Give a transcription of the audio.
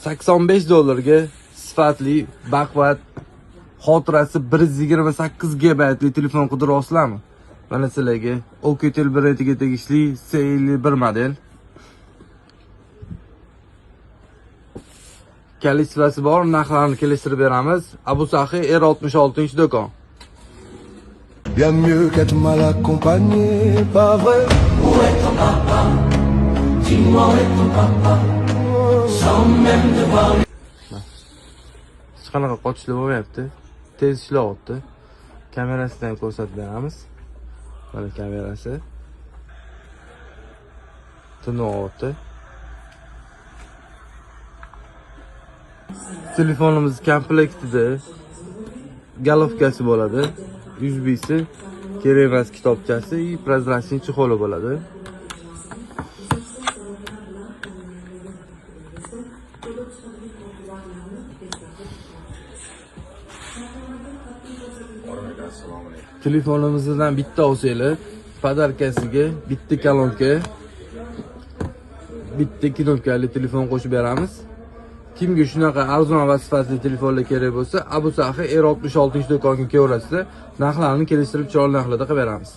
85 dollarga sifatli, baquvvat, xotirasi 128 gigabaytli telefon qidiryapsizlarmi? Mana sizlarga Alcatel brendiga tegishli C51 model. Kalichvasi bor, narxlarini kelishtirib beramiz. Abu Saxiy R66 do'kon. Bien mieux qu'être mal accompagné, pas vrai? Hech qanaqa qochishlar bo'lmayapti. Tez ishlayapti. Kamerasidan ham ko'rsatib beramiz. Mana kamerasi. Tinyapti. Telefonimiz komplektida golovkasi bo'ladi. USB'si, kerak emas kitobchasi и прозрачный чехоли bo'ladi. Telefonimizdan bitta olsanglar, podarkasiga bitta kolonka, bitta knopkali telefon qo'shib beramiz. Kimga shunaqa arzon va sifatli telefonlar kerak bo'lsa, Abu Saxiy R66 do'koniga kelaverasizlar. Narxlarni kelishtirib chiroyli narxlarda qilib beramiz.